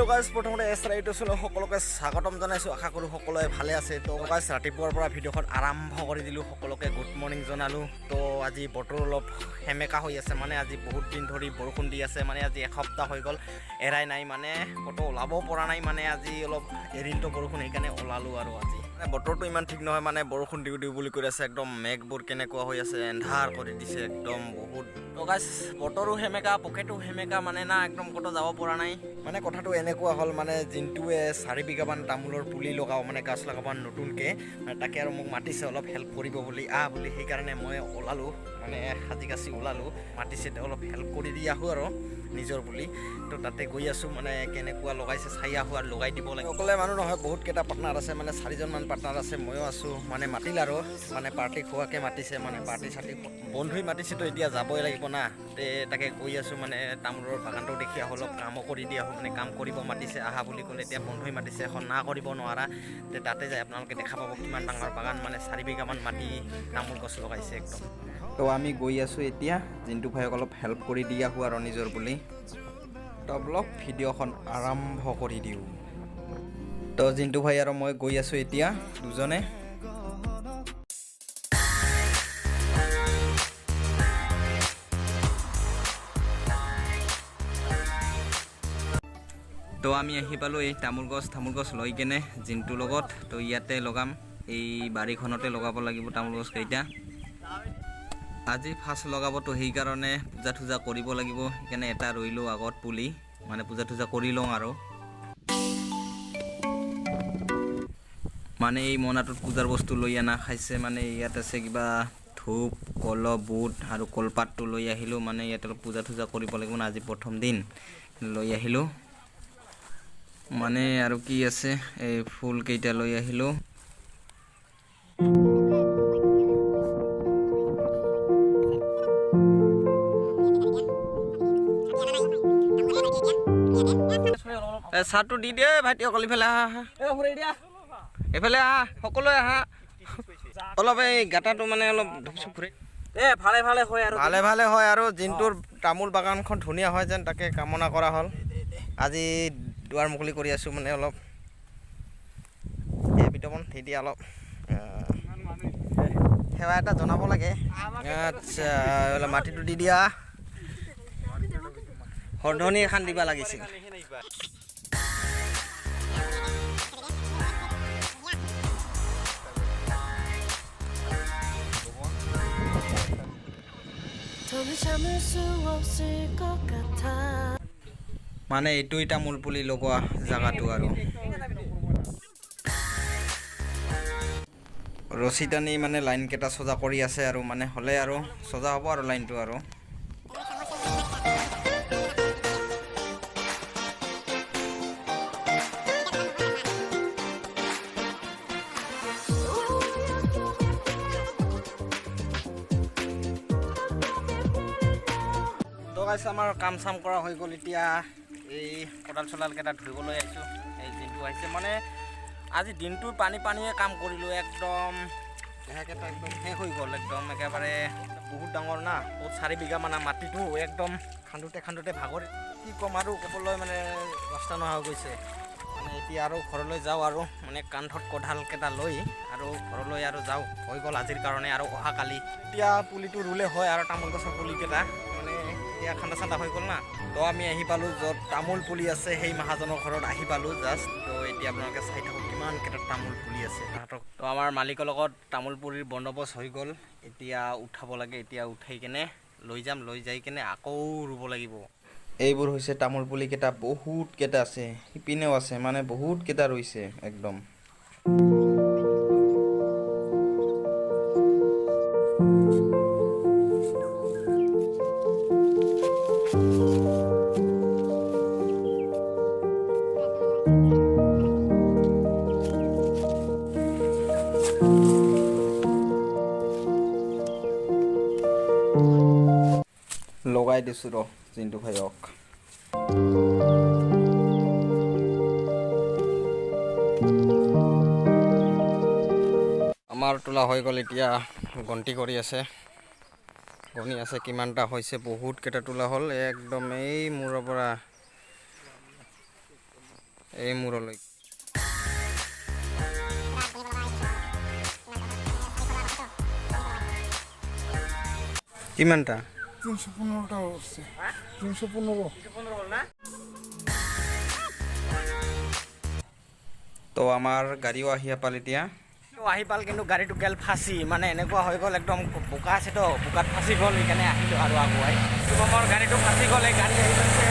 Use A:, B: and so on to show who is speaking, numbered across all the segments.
A: Guys, প্ৰথমতে S ৰাইটছলৈ সকলোকে স্বাগতম জনাইছোঁ। আশা কৰোঁ সকলোৱে ভালে আছে। তো গাইজ, ৰাতিপুৱাৰ পৰা ভিডিঅ'খন আৰম্ভ কৰি দিলোঁ। সকলোকে গুড মৰ্ণিং জনালোঁ। তো আজি বতৰ অলপ সেমেকা হৈ আছে, মানে আজি বহুত দিন ধৰি বৰষুণ দি আছে। মানে আজি এসপ্তাহ হৈ গ'ল, এৰাই নাই, মানে ক'তো ওলাব পৰা নাই। মানে আজি অলপ এৰিলতো বৰষুণ, সেইকাৰণে ওলালোঁ। আৰু আজি মানে বতৰটো ইমান ঠিক নহয়, মানে বৰষুণ দিওঁ দিওঁ বুলি কৈ আছে। একদম মেঘবোৰ কেনেকুৱা হৈ আছে, এন্ধাৰ কৰি দিছে একদম বহুত। তো গাইজ, বতৰো সেমেকা, পকেটো সেমেকা, মানে না একদম ক'তো যাব পৰা নাই। মানে কথাটো এনেকুৱা হ'ল, মানে জিণ্টুৱে 4 বিঘামান তামোলৰ পুলি লগাওঁ, মানে গাছ লগাব নতুনকৈ, মানে তাকে আৰু মোক মাতিছে অলপ হেল্প কৰিব বুলি, আহ বুলি। সেইকাৰণে মই ওলালোঁ, মানে সাজি কাচি ওলালোঁ। মাতিছে, তেওঁ অলপ হেল্প কৰি দি আহোঁ আৰু নিজৰ বুলি। তো তাতে গৈ আছোঁ, মানে কেনেকুৱা লগাইছে চাই আহোঁ আৰু লগাই দিব লাগে। অকলে মানুহ নহয়, বহুত কেইটা পাৰ্টনাৰ আছে, মানে চাৰিজনমান পাৰ্টনাৰ আছে, ময়ো আছোঁ। মানে মাতিল আৰু মানে পাৰ্টি খোৱাকৈ মাতিছে, মানে পাৰ্টি চাৰ্টি বন্ধুই মাতিছে। তো এতিয়া যাবই লাগিব না। তে তাকে গৈ আছোঁ, মানে তামোলৰ বাগানটো দেখি আহোঁ, অলপ কামো কৰি দি আহোঁ। মানে কাম কৰিব মাতিছে, আহা বুলি ক'লে। এতিয়া বন্ধুই মাতিছে, এখন না কৰিব নোৱাৰা। তে তাতে যাই আপোনালোকে দেখা পাব কিমান ডাঙৰ বাগান, মানে 4 বিঘামান মাটি তামোল গছ লগাইছে একদম। তো আমি গৈ আছোঁ এতিয়া, জিণ্টু ভাইক অলপ হেল্প কৰি দি আহোঁ আৰু নিজৰ বুলি। তো বলক, ভিডিঅ'খন আৰম্ভ কৰি দিওঁ। তো জিণ্টু ভাই আৰু মই গৈ আছোঁ এতিয়া দুজনে। তো আমি আহি পালোঁ এই তামোল গছ লৈ কেনে জিণ্টুৰ লগত। তো ইয়াতে লগাম, এই বাৰীখনতে লগাব লাগিব তামোল গছ কেইটা। আজি ফাৰ্ষ্ট লগাব, তো সেইকাৰণে পূজা থূজা কৰিব লাগিব। সেইকাৰণে এটা ৰুইলোঁ আগত পুলি, মানে পূজা থূজা কৰি লওঁ। আৰু মানে এই মোনাটোত পূজাৰ বস্তু লৈ অনা খাইছে। মানে ইয়াত আছে কিবা ধূপ, কলহ, বুট আৰু কলপাতটো লৈ আহিলোঁ। মানে ইয়াত অলপ পূজা থূজা কৰিব লাগিব না, আজি প্ৰথম দিন লৈ আহিলোঁ। মানে আৰু কি আছে, এই ফুল কেইটা লৈ আহিলোঁ। এ চাহটো দি দিয়ে ভাইটিসকল, ইফালে আহা, আহা। এইফালে আহা, সকলোৱে আহা। অলপ এই গাটাটো মানে অলপ ধূপ চুপ ঘূৰি
B: এ ভালে ভালে হয় আৰু।
A: ভালে ভালে হয় আৰু জিণ্টুৰ তামোল বাগানখন ধুনীয়া হয় যেন, তাকে কামনা কৰা হ'ল। আজি দুৱাৰ মুকলি কৰি আছোঁ, মানে অলপ এই বিতপন এতিয়া অলপ সেৱা এটা জনাব লাগে। আচ্ছা, অলপ মাটিটো দি দিয়া, হৰধনি এখন দিবা লাগিছিল।
C: 더는 참을 수 없을 것 같아.
A: মানে এইটোই তামোল পুলি লগোৱা জাগাটো আৰু ৰছী টানি মানে লাইনকেইটা চজা কৰি আছে। আৰু মানে হ'লে আৰু চজা হ'ব আৰু লাইনটো আৰু। তো গাইছ, আমাৰ কাম চাম কৰা হৈ গ'ল। এতিয়া এই কোদাল চোদালকেইটা ধুবলৈ আহিছোঁ। এই জিণ্টু আহিছে। মানে আজি দিনটো পানী পানীয়ে কাম কৰিলোঁ, একদম দেহাকেইটা একদম শেষ হৈ গ'ল একদম একেবাৰে। বহুত ডাঙৰ না, বহুত, 4 বিঘামান মাটিটো একদম খান্দোতে খান্দোতে ভাগৰ, কি ক'ম আৰু, ক'বলৈ মানে ৰাস্তা নোহোৱা হৈ গৈছে। মানে এতিয়া আৰু ঘৰলৈ যাওঁ আৰু মানে কান্ধত কোদালকেইটা লৈ আৰু ঘৰলৈ আৰু যাওঁ। হৈ গ'ল আজিৰ কাৰণে। আৰু অহাকালি এতিয়া পুলিটো ৰুলে হয় আৰু তামোল গছৰ পুলিকেইটা, মানে এতিয়া খান্দা চান্দা হৈ গ'ল না। তো আমি আহি পালোঁ য'ত তামোল পুলি আছে, সেই মহাজনৰ ঘৰত আহি পালোঁ জাষ্ট। তো এতিয়া আপোনালোকে চাই থাকক কিমান কেইটা তামোল পুলি আছে তাহাঁতক। তো আমাৰ মালিকৰ লগত তামোল পুলিৰ বন্দোবস্ত হৈ গ'ল। এতিয়া উঠাব লাগে। এতিয়া উঠাই কেনে লৈ যাম, লৈ যাই কেনে আকৌ ৰুব লাগিব।
D: এইবোৰ হৈছে তামোল পুলিকেইটা, বহুত কেইটা আছে, সিপিনেও আছে, মানে বহুত কেইটা ৰুইছে একদম। লগাই দিছোঁ ৰ জিণ্টু ভাইক।
A: আমাৰ তোলা হৈ গ'ল। এতিয়া গন্তি কৰি আছে, গণি আছে কিমানটা হৈছে। বহুত কেইটা তোলা হ'ল একদম এই মূৰৰ পৰা।
D: এই মূৰলৈ। কিমানটা?
E: 315টা হচ্ছে, 315।
D: তো আমাৰ গাড়ীও আহি পাল এতিয়া।
A: তো আহি পাল, কিন্তু গাড়ীটো গেল ফাঁচি। মানে এনেকুৱা হৈ গ'ল, একদম বোকা আছেতো, বোকাত ফাঁচি গ'ল। সেইকাৰণে আহিলোঁ আৰু আগুৱাই। শুভমৰ গাড়ীটো ফাঁচি গ'ল। এই গাড়ী আহি পাইছে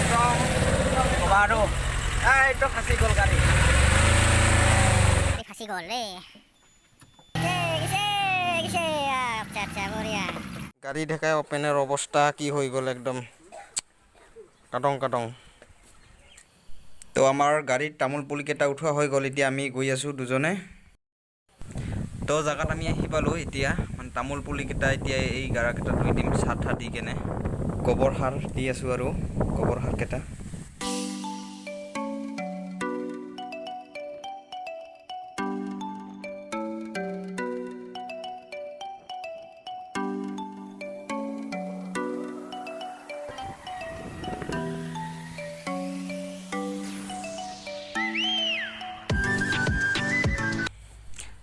A: একদম। ক'বা আৰু, এইটো ফাঁচি গ'ল গাড়ী।
F: ফাঁচি গ'ল দেই। আচ্ছা আচ্ছা, বঢ়িয়া।
D: গাড়ী ঢেকাই অপেনৰ অৱস্থা কি হৈ গ'ল, একদম কাটং কাটং। তো আমাৰ গাড়ীত তামোল পুলিকেইটা উঠোৱা হৈ গ'ল। এতিয়া আমি গৈ আছোঁ দুজনে। তো জেগাত আমি আহি পালোঁ। এতিয়া মানে তামোল পুলিকেইটা এতিয়া এই গাৰাকেইটা ৰুই দিম। চাহ ঠাহ দি কেনে গোবৰ সাৰ দি আছোঁ আৰু গোবৰ সাৰকেইটা।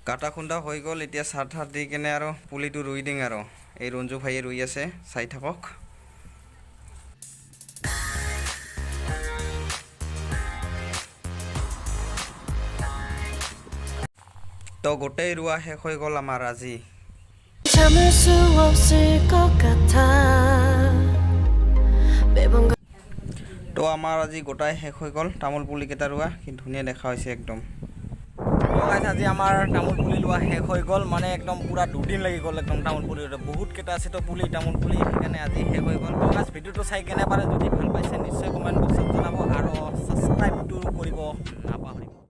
D: কাটা খুন্দা হৈ গ'ল। এতিয়া চাহ ঠাহ দি কেনে আৰু পুলিটো ৰুই দিম। আৰু এই ৰঞ্জু ভাইয়ে ৰুই আছে, চাই থাকক। তো গোটেই ৰোৱা শেষ হৈ গ'ল আমাৰ আজি।
C: 참을 수 없을 것 같아 매번
D: তো আমাৰ আজি গোটাই শেষ হৈ গ'ল তামোল পুলিকেইটা ৰোৱা। কি ধুনীয়া দেখা হৈছে একদম।
A: তো গাইছ, আজি আমাৰ তামোল পুলি লোৱা শেষ হৈ গ'ল। মানে একদম পূৰা দুদিন লাগি গ'ল একদম তামোল পুলি ৰোৱা। বহুত কেইটা আছে তো পুলি, তামোল পুলি, সেইকাৰণে আজি শেষ হৈ গ'ল। তো গাইছ, ভিডিঅ'টো চাই কেনে পালে? যদি ভাল পাইছে, নিশ্চয় কমেণ্ট বক্সত জনাব আৰু ছাবস্ক্ৰাইবটো কৰিব নাপাহৰিব।